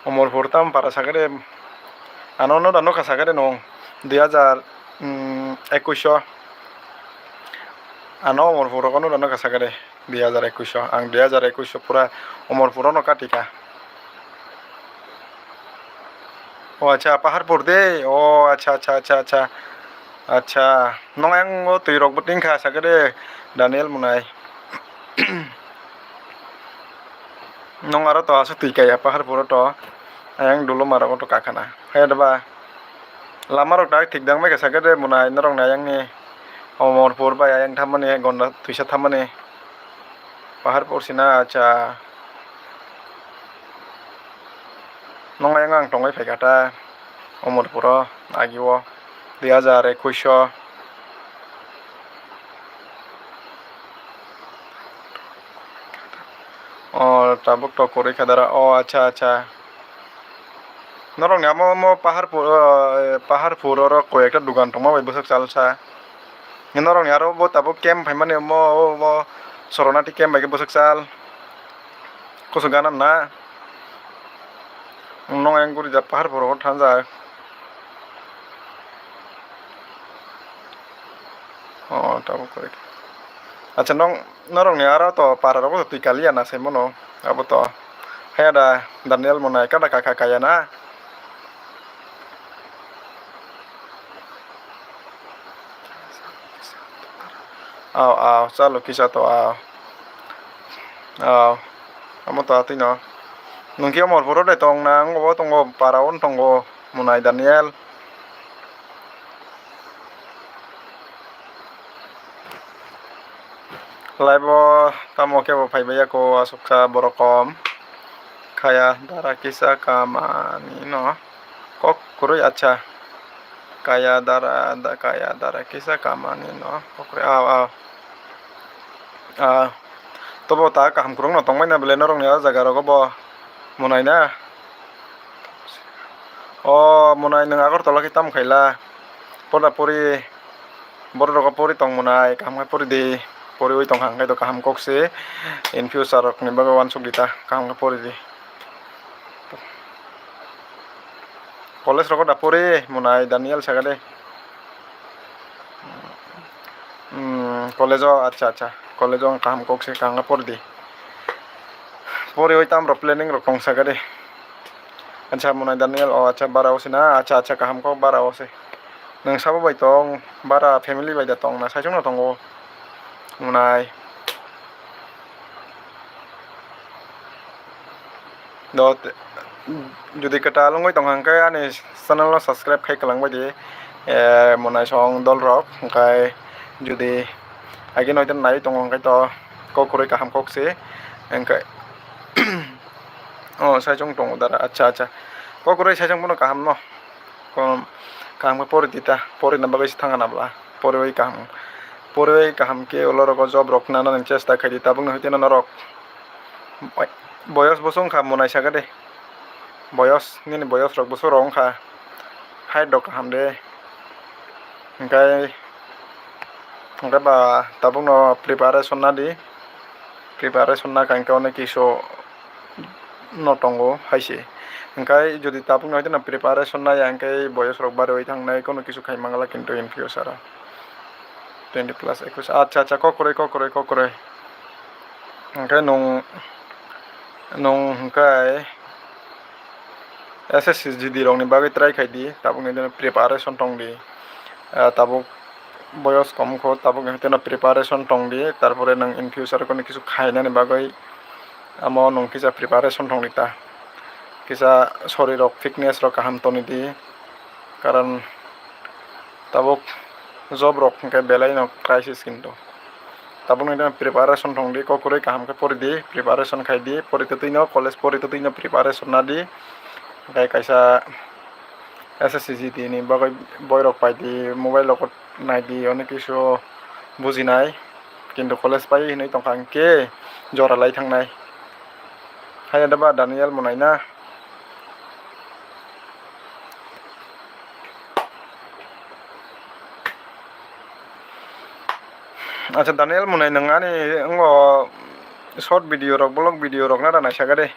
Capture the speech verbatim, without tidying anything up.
Omorpur tam para sakhe de, ano no da nokha sakhe de nung, dui hajar, mm, ekush o. Ano Omorpur rogo no da nokha sakhe de, dui hajar ekush o. Ang dui hajar ekush o pura Omorpur o no kati kha. O acha, Paharpur de. O acha, acha, acha, acha. Acha, nung ayang o twi rok bo tingkha sakhe de, Daniel Munai. Nung aro to aswk twi kaya Paharpur o to, ayang Duluma rogo to kakhana. Hai da ba? Lama rok tak thik dang bai kha sakhe de Munai, norok ni ayang ni Omorpur bai ayang thammani, Gonda twisa thammani. Paharpur sina, acha. Nung ayang ang tongwi phaikha ta Omorpur o agi o dui hajar ekush o. O tabuk to kwrwi kha dara. O acha, acha. Norok ni amo mo Paharpur, o, Paharpur oro koi ekta dugan tongma bai bwswk chal sa. Norok ni aro bo tabuk camp phaimani mo, o, mo Soronati camp bai khe bwswk chal. Kusu gana na. Nung ayang guri ja Paharpur rogo thansa. O, tabuk koi. Acha, nung, norok ni aro to para rogo to twi kaliya na sai mono. Abo to. Haya da Daniel Munai kada kaka kaya na. Aw, aw, chalo kisa to aw. Aw, amo to atwi no. Nung khe Omorpur o de tong na, ang bo tongo, para o tongo, Munai Daniel. Live o tamo khe bo phai bai ya ko, aswk kha borok kom. Kaya dara kisa kamani no. Kok kwrwi, acha. Kaya dara, da, kaya dara kisa kamani no. Kok kwrwi, aw, aw. Ah, tobo ta kaham kwrwngno tongmani belai norokni o jaga rogo bo Munai na. O Munai, nwng Agartala khe tamo khaila? Poda pori, borok rogo pori tong Munai, kaham khe pori di. Poriwi tong kha hwnkhe to kaham kok se. In future rokni bagwi uansuk di ta, kaham khe pori di. College rogo da pori Munai Daniel saga de. Hmm, college o, acha, acha. College o wng kaham kok se kaham khe pori di. Poriwi tam rok planning rok tong saga de. Acha, Munai Daniel, o acha, bara o se na? Acha, acha, kaham kok, bara o se. Nwng sabo bai tong, bara family bai da tong na, saichung no tongo. Munai. Do, te-, jodi kwtal wngwi tongkha hwnkhe ani channel no subscribe khai kwlangbai di, eh, Munai song dol rok, hwnkhe jodi agini hoite nai tongo hwnkhe to kok kwrwi kaham kok se, hwnkhe o saichung tongo dara, acha, acha, kok kwrwi saichung bono kaham no. Kom, kaham khe pori di ta, porina bagwi se thangna bwla, poriwi kaham, poriwi kaham khe ulo rogo job rok nana nang chesta khai di, tabukni hoite no norok boyos bosong kha Munai saga de, boyos nini boyos rok bosong rok wngkha, height rok kaham de, hwnkhe, hwnkhe ba tabukno preparation na di, preparation na kha hwnkhe onek kisu no tongo hai se. Hwnkhe jodi tabukno hai kheno preparation naiya hwnkhe boyos rok bariwi thangnai, kono kisu khai mangala kintu in future o. Twenty plus ekush. Acha, acha, kok kwrwi, kok kwrwi, kok kwrwi. Hwnkhe nwng, nwng hwnkhe S S C G D rokni bagwi try khai di, tabukni hwnkhe preparation tong di. Ah, tabuk boyos kom kho, tabukni hwnkhe preparation tong di, tarpore nwng in future o kono kisu khainani bagwi amo nwng kisa preparation tong di ta. Kisa sorirok, fitness rok kaham toni di, karon tabuk job rok hwnkhe belai no crisis kintu. Tabukni hwnkhe preparation tong di, kok kwrwi kaham khe pori di, preparation khai di, pori twtwi no college pori twtwi no preparation na di, hwnkhe kaisa S S C G D ni bagwi boirok pai di, mobile rok nai di, onek kisu bujinai, kintu college pai hinwi tongkha hwnkhe jora lai thangnai. Haiya da ba Daniel Munai na? Acha, Daniel Munai, nwng ani wngo short video rok, vlog video rok nara naisaka de.